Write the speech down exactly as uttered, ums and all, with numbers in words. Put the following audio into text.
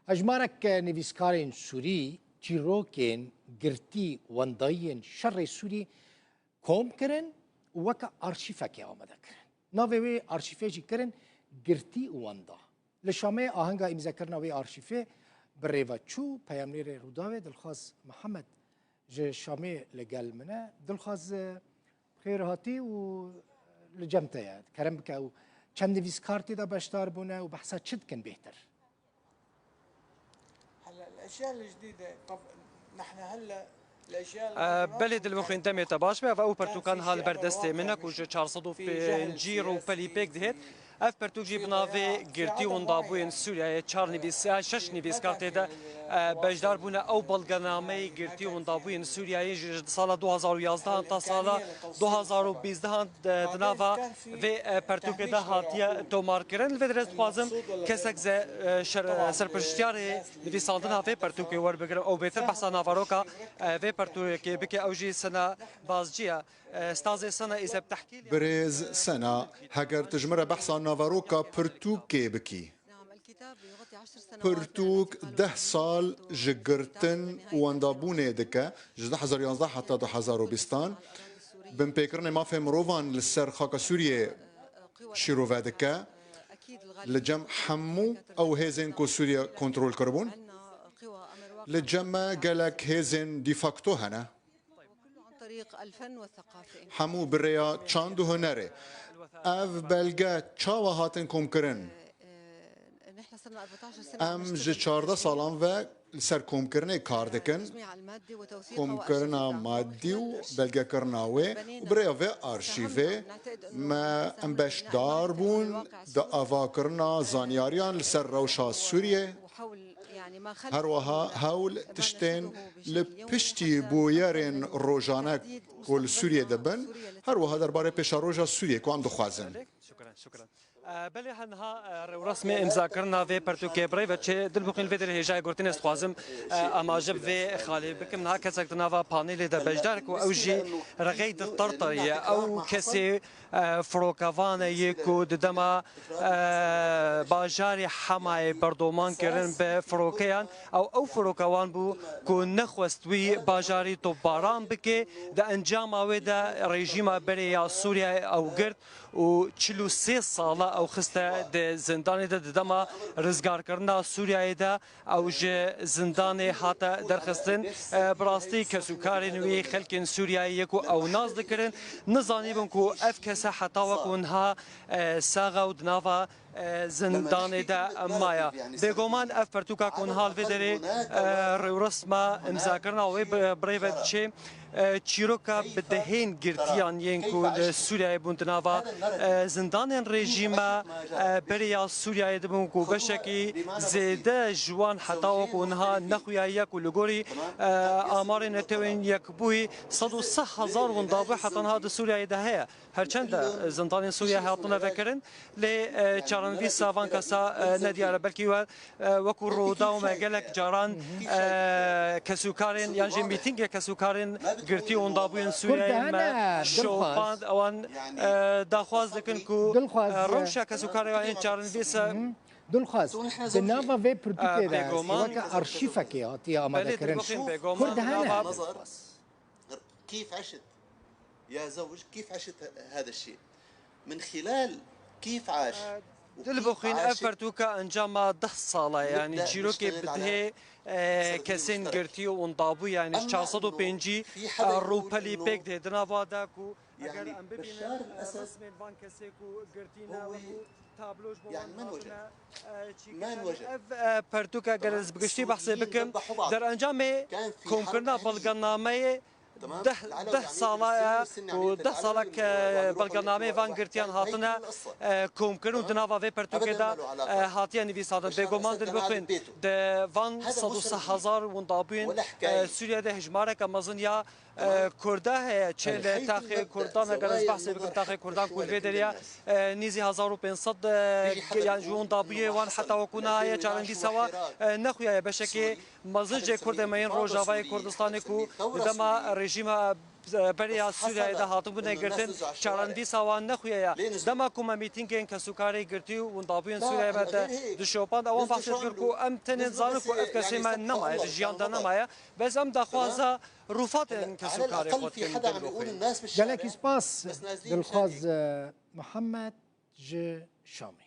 Hejmarek nivîskarên Sûrî çîrokên girtî wendayiyên şerê Sûrî kom kirin û weke arşîfekê amade kirin. Navê wê arşîfê jî kirin Girtî û Wenda. Li Şamê ahenga îmzekirina wê arşîfê bi rê ve çû, peyamnêrê Rûdawê Dilxwaz Mihemed ji Şamê li gel min e. Dilxwaz, bi xêr hatî û li cem te ye. Kerem bike ew çend nivîskar tê de beşdar bûne û behsa çi dikin bêhtir? هلا الاشياء الجديده، طب نحن هلا الاشياء، Belê, Dilbixwîn, demê te baş be. Ev ew pertûkan ha li ber destê min e ku ji çar sed û pêncî rûpelî pêk dihêt. Ev pertûk jî bi navê Girtî û Wendabûyên Sûriyeyê, çar nivîs-, e, şeş nivîskar tê de, e, beşdar bûne. Ew belgenameyê Girtî û Wendabûyên Sûriyeyê ji sala du hazar û yazdehan ta sala du hazar û bîzdehan di, di nava vê, e, pertûkê de hatiye tomarkirin. Li vê derê ez dixwazim kesek ze, e, şer-, serpiştiyarê nivîsandina vê pertûkê werbigirim. Ew bêtir behsa naveroka, e, vê pertûkê bike, ew jî Sena Bazcî ye. E, Stazê Sena, îzeb tehkî lê. Birêz Sena, heger tu ji min re behsa naveroka pirtûkê bikî. Pirtûk deh sal ji girtin û wendabûnê dike, ji du hezar yanzdeh heta du hezar û bîstan. Binpêkirinê mafê mirovan li ser xaka Sûriyê şîrove dike. Li cem hemû ew hêzên ku Sûriye kontrol kiribûn, li cem me gelek hêzên de facto hene. Hemû bi rêya çand û hunerê. Ev belge çawa hatin komkirin? Em ji çardeh salan ve li ser komkirinê kar dikin. Komkirina madî û belgekirina wê û bi rêya vê arşîvê me em beşdar bûn di avakirina zanyariyan li ser rewşa Sûriyê. Her wiha hewl tiştên li piştî bûyerên rojane ku li Sûriyê dibin, her wiha derbarê pêşeroja Sûriyê ku em dixwazin. Şukran, şukran. E, belê, he niha, e, rêwresmê îmzakirina vê pertûkê bi rê ve çê. Dilbixwîn, vê derê hêjayê gotinê ez dixwazim, e, amaje bi vê xalê bikim. Niha kesek di nava panelê de beşdar ku ew jî Rexeyd Terterî ye. Ew kesê, e, firokevane yê ku di dema, e, bajarê Hemayê berdoman kirin bi firokeyan. Ew, ew firokewan bû ku nexwest wî bajarî topbaran bike. Di encama wê de rejîma berê ya Sûriyeyê ew girt û çil û sê sala ew xiste di zindanê de. Di dema rizgarkirina Sûriyeyê de ew ji zindanê hate derxistin. E, bi rastî kesûkarên wî xelkên Sûriyeyê yê ku ew nas dikirin, nizanîbin ku ev kese heta wek niha, e, sax e û di nava, e, zindanê de maye. Bêguman ev pertûka ku niha li vê derê, e, rêwresma îmzakirina wê bi, bi rê ve diçê, e, çîroka bi dehên girtiyan yên ku li Sûriyeyê bûn di nava, e, zindanên rejîma, e, berê ya Sûriyeyê dibûn ku beşekî zêde ji wan heta wek niha nexuyayiye ku li gorî, e, amarên Netewên Yekbûyî sed û sî hezar wendabû heta niha di Sûriyeyê de heye. Her çend e, zindanên Sûriye hatine vekirin, lê, e, çarenivîsa van kesa, e, nediyar e. Belkî we, e, wekû Rûdaw me gelek caran, e, kesûkarên yan jî mîtîngê kesûkarên girtî û wendabûyên Sûriyeyê me şopand, ewan, e, daxwaz dikin ku, e, rewşa kesûkarê wan yên çarenivîsa. Dilxwaz, di nava vê pirtûkê de weke arşîfekê hatiye amadekirin. Belê, Dilbixwîn, bêguman Kurd hene. كيف عشت يا زوج؟ كيف عشت هذا الشيء؟ من خلال كيف عاش؟ Dilbixwîn, ev pertûka encama deh sala ye, yanî çîrokê bi dihê, e, kesên girtî û wendabû, yanî çar sed û pêncî, e, rûpelî pêk dihê. Di nava de ku eger em bibînin, e, resmên van kesê ku girtî ne, wekû tablo ji bo wan hatine, e, çîkirin. Ev, e, pertûka, eger ez bi giştî behsê bikim, derencamê komkirina belgenameyê deh, deh sala ye ku deh sala ke belgenameyê van girtiyan hatine, e, komkirin û di nava vê pertûkê de, e, hatiye nivîsandin. Bêguman, Dilbixwîn, di van sed û sî hezar wendabûyên, e, Sûriye de hejmareke mezin ya, e, Kurda heye, çê li taxê Kurdan, eger ez behsê bikim, taxê Kurdan ku li vê derê ye, e, nîzî hezar û pênc sed, e, yan ji wendabûyê wan heta wekû niha ye, çarenivîsa wa, e, nexuyaye. Beşekê mezin jê Kurdê me yên Rojavayê Kurdistanê ku di dema Rejîma, e, berê ya Sûriyeyê de hatibûne girtin, çarenivîsa wan nexuye ya. Dema ku me mîtîngên kesûkarê girtî û dabûyên Sûriyeyê me de dişopand, ewan behs kir ku em tenê dizanin ku ev kesê me nemaye, di jiyan de nemaye. Bes em daxwaza rûfatên kesûkarê xwe dikin gel bi xwe. Gelekî spas, dilxwaz, e, Mihemed ji Şamê.